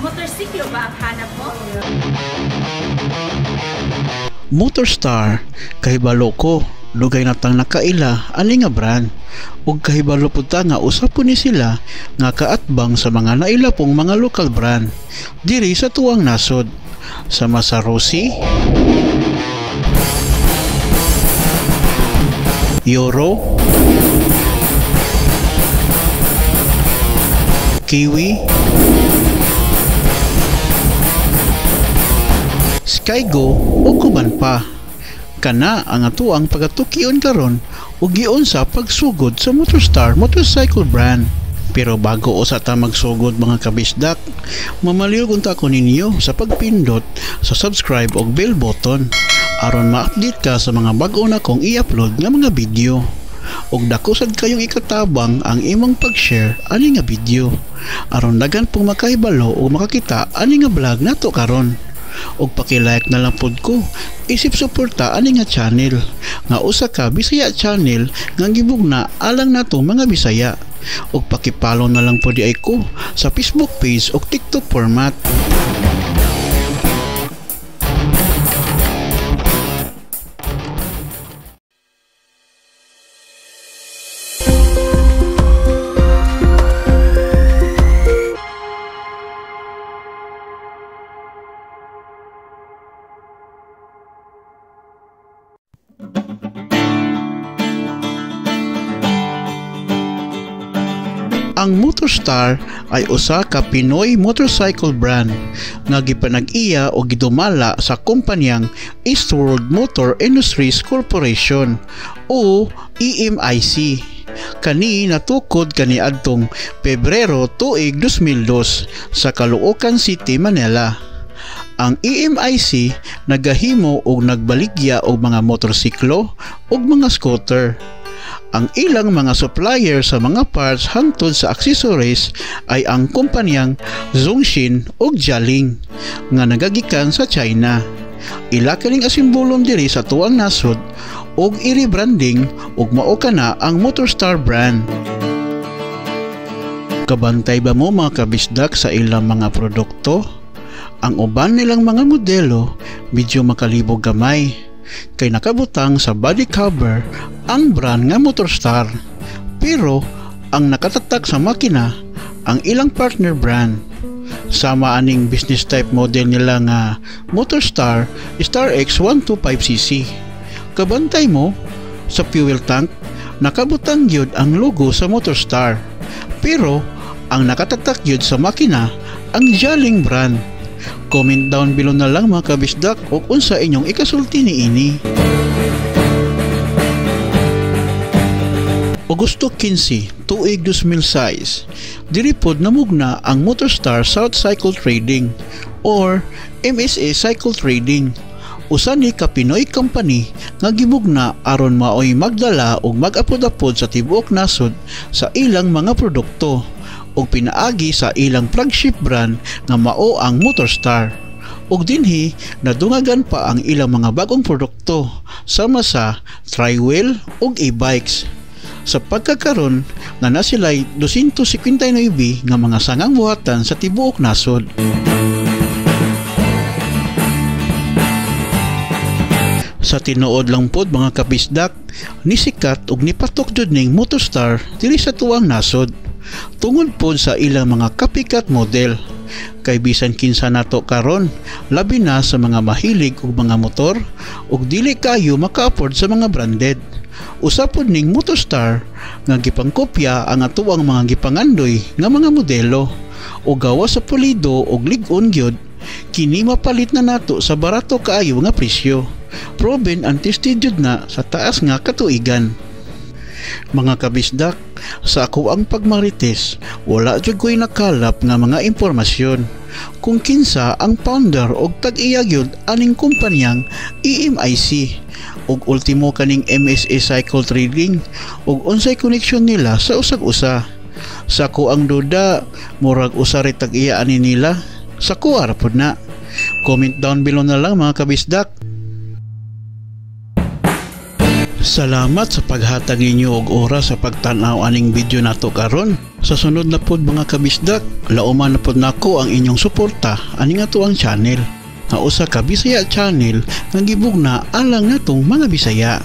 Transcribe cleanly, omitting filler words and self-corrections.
Motorsiklo ba ang hanap mo? Motorstar, kahibalo ko, dugay na tang nakaila ani nga brand. Ug kahibalo pud ta nga usa po ni sila nga kaatbang sa mga naila pong mga local brand diri sa tuang nasod. Sama sa Rossi, Euro, Kiwi, Skygo o kuban pa. Kana ang atuang pagatukion karon ug giunsa pagsugod sa Motorstar motorcycle brand. Pero bago usa ta magsugod mga kabisdak, mamaliw unta ko ninyo sa pagpindot sa subscribe og bell button aron ma-update ka sa mga bag-o na kong i-upload nga mga video. Og dako sad kayong ikatabang ang imong pag-share ani nga video aron daghan pong makahibalo ug makakita ani nga vlog nato karon. Og paki-like na lang pod ko isip suporta ani nga channel nga usa ka Bisaya channel nga gibugna alang nato mga Bisaya. Og paki-follow na lang pod ay ko sa Facebook page og TikTok format. Ang Motorstar ay usa ka Pinoy motorcycle brand nga gipanag-iya o gidumala sa kumpanyang Eastworld Motor Industries Corporation o EMIC. Kani natukod kaniadtong Pebrero tuig 2002 sa Caloocan City, Manila. Ang EMIC nagahimo og nagbaligya og mga motorsiklo ug mga scooter. Ang ilang mga supplier sa mga parts hangtod sa accessories ay ang kumpanyang Zongshin ug Jialing nga nagagikan sa China. Ila kining asimbolon diri sa tuang nasod ug i-rebranding ug mao kana ang Motorstar brand. Kabantay ba mo mga kabisdak sa ilang mga produkto? Ang uban nilang mga modelo medyo makalibog gamay kay nakabutang sa body cover ang brand nga Motorstar, pero ang nakatatak sa makina ang ilang partner brand. Sama aning business type model nila nga Motorstar Star X 125cc. Kabantay mo sa fuel tank nakabutang gyud ang logo sa Motorstar, pero ang nakatatak gyud sa makina ang Jialing brand. Comment down below na lang mga kabisdak og unsa inyong ikasulti niini. Agosto 15, tuig 2006, diri pod namugna ang Motorstar South Cycle Trading or MSA Cycle Trading. Usa ni ka Pinoy company nga gibugna aron maoy magdala og mag-apod-apod sa tibuok nasod sa ilang mga produkto ug pinaagi sa ilang flagship brand nga mao ang Motorstar. Ug dinhi nadungagan pa ang ilang mga bagong produkto sama sa triwheel ug e-bikes. Sa pagkakaron na nasilay 259 nga mga sangang buhatan sa tibuok nasod. Sa tinuod lang pod mga kabisdak, nisikat ug nipatok jud ning Motorstar diri sa tuang nasod tungod pod sa ilang mga copycat model. Kay bisan kinsa nato karon, labi na sa mga mahilig og mga motor ug dili kayo maka-afford sa mga branded. Usa pod ning Motorstar nga gipangkopya ang atuang mga gipangandoy nga mga modelo ug gawa sa pulido ug lig-on gyud, kini mapalit na nato sa barato kaayo nga presyo. Proven and tested jud na sa taas nga katuigan. Mga kabisdak, sa ako ang pagmarites, wala jud ko'y nakalap nga mga impormasyon kung kinsa ang founder og tag-iya gyud aning kumpanyang EMIC ug ultimo kaning MSA Cycle Trading ug unsay koneksyon nila sa usag-usa. Sa ko ang duda, murag usa ray tag-iya ani nila. Sa kuha ra pud na. Comment down below na lang mga kabisdak. Salamat sa paghatag ninyo og oras sa pagtan-aw aning video nato karon. Sa sunod na pod, mga kabisdak, lauman na pod nako ang inyong suporta aning ato ang channel, nga usa ka Bisaya channel nga gibugna alang natong mga Bisaya.